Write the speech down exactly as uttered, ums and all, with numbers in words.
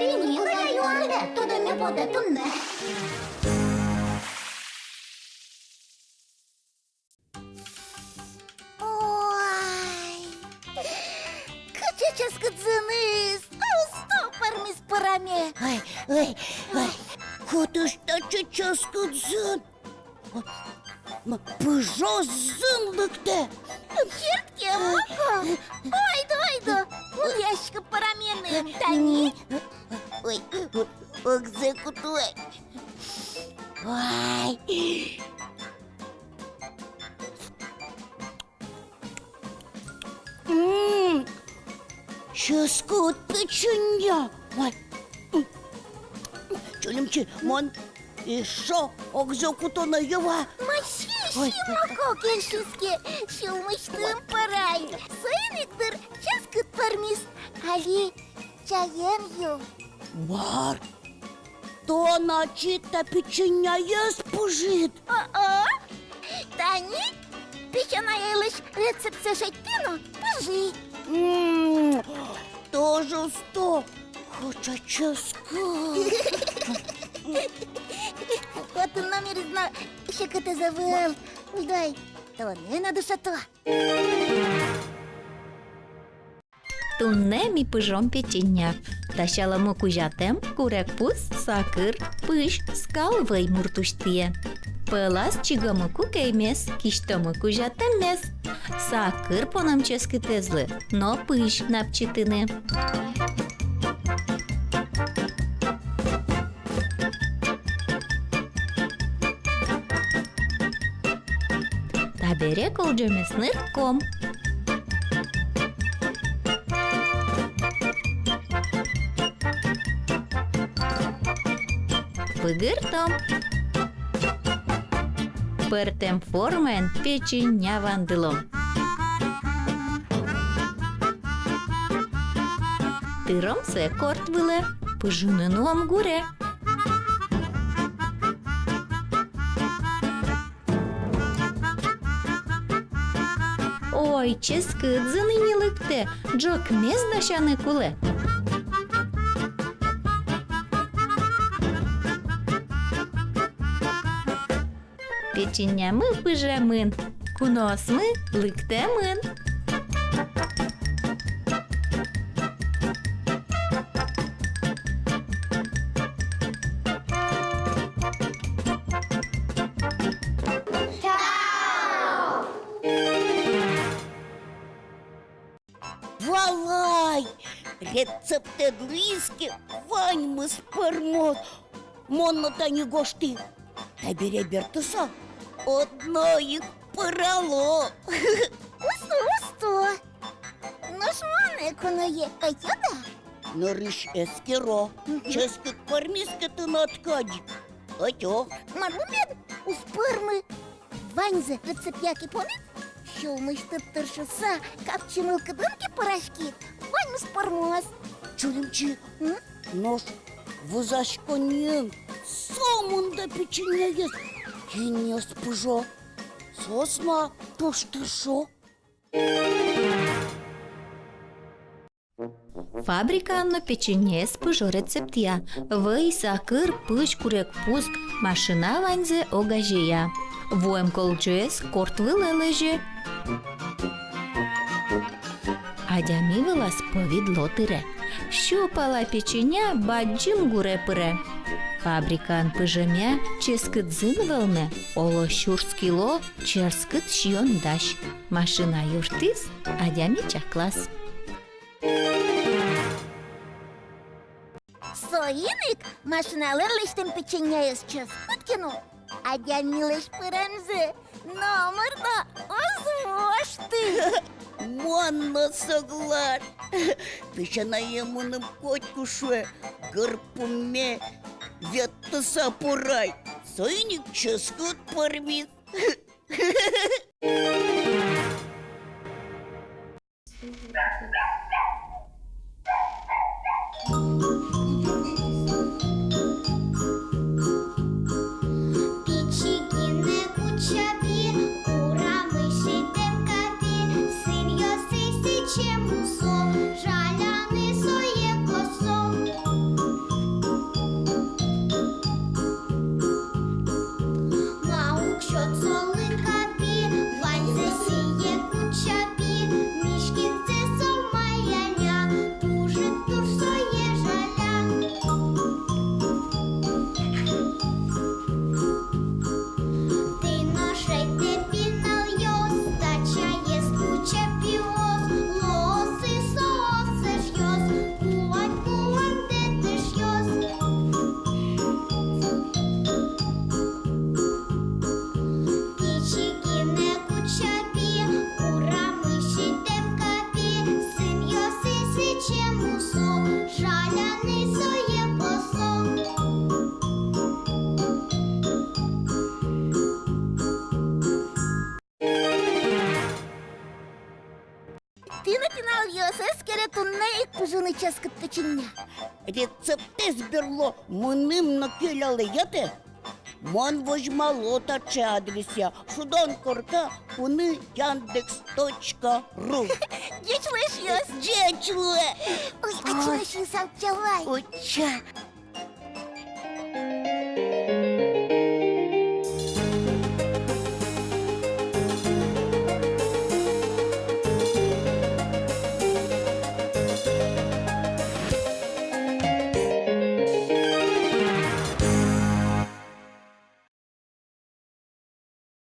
Тӥни милям юанме тодэмме потэ туннэ. Ой, кыӵе ческыт зыныз! Усто пӧрмиз пӧраме. Ой, ой, ой, кытысь таӵе ческыт зын? М-, пыжо зын лыктэ. Чырткем ук. Ойдо, ойдо, улӥяськы пӧраменым, тани. Ой, огзэ куто. Ой. М, ческыт печенья. Ой. М. Чулимчи, мон эшшо огзэ куто но, Ева. Ма, си, ой, си, ой, мако кельшиз ке, сюлмысьтым пӧрай. Соин ик дыр ческыт пӧрмиз. Али чаен ю. Мар? Тон ачид та печеньяез пыжид? О-о! Тани песянаелэсь рецептсэ шедьтӥ но пыжи. М, туж усто, кыӵе ческыт. Отын номериз но секытэз ӧвӧл. Ульдой, тонэ но дышето. Туннэ ми пыжом печенья. Дасяломы кузятэм, курегпуз, сакыр, пызь, скал, вӧй мурт усьтӥе. Пӧлаз чигомы куке эмез, кисьтомы кузятэмез. Сакыр поном ческытэзлы но пызь напчытыны. Табере колӟомес нырком. Пыгыртом. Пӧртэм формаен печенья вандылом. Тыром сое корт вылэ, пыжыны нуом гуре. Ой, ческыт зын ини лыктэ, ӝӧкмес дасяны кулэ. Печеньямы пыжемын, куноосмы лыктэмын. Валай! Рецептэд луиз ке, ваньмыз пӧрмоз. Мон но тани гожтӥ. Табере бертыса, одно ик пӧрало. Усто, усто. Нош монэ куное ӧтё-а? Нырысь эскеро, мгм, ческыт пӧрмиз ке тынад кадь. Ӧтё. Мар бен уз пӧрмы. Ваньзэ рецептъя ке понӥд, сюлмысьтыд тыршыса, капчи мылкыдын ке пӧраськид, ваньмыз пӧрмоз. Чулимчи, м? Нош вузаськонниын сомында печеньяез кинъёс пыжо? Соос ма туж тыршо. Фабрикаын но печеньяез пыжо рецептъя. Вӧй, сакыр, пызь, курегпуз, машина ваньзэ огазея. Вуэм колӟоез корт вылэ лэзе. Адями вылаз повидло тыре. Сю пала печенья бадӟым гуре пыре. Фабрикаын пыжемъя ческыт зын вӧлме оло сюрс кило ческыт сиён дась. Машина юрттӥз, адями чаклаз. Соин ик машиналэн лэсьтэм печеньяез ческыт ке но, адямилэсь пыремзэ номыр но уз вошты. Мон но соглаш. Песянае мыным котьку шуэ: гырпумме ветлыса пырай. Соин ик ческыт пӧрмиз. Пичи гинэ кучапи, курамы ситэм капи, синъёсыз сӥзем мусо, жаляны сое косо. туннэ ик пыжыны ческыт тычиння. Рецептэз берло мыным но келялэ, яте. Мон возьмало таӵе адресъя: шудон корка пуны яндекс точка ру. Ӟеч луэ, эшъёс. Ӟеч луэ. Ой, ачим эшъёс, алтчалай. Отча.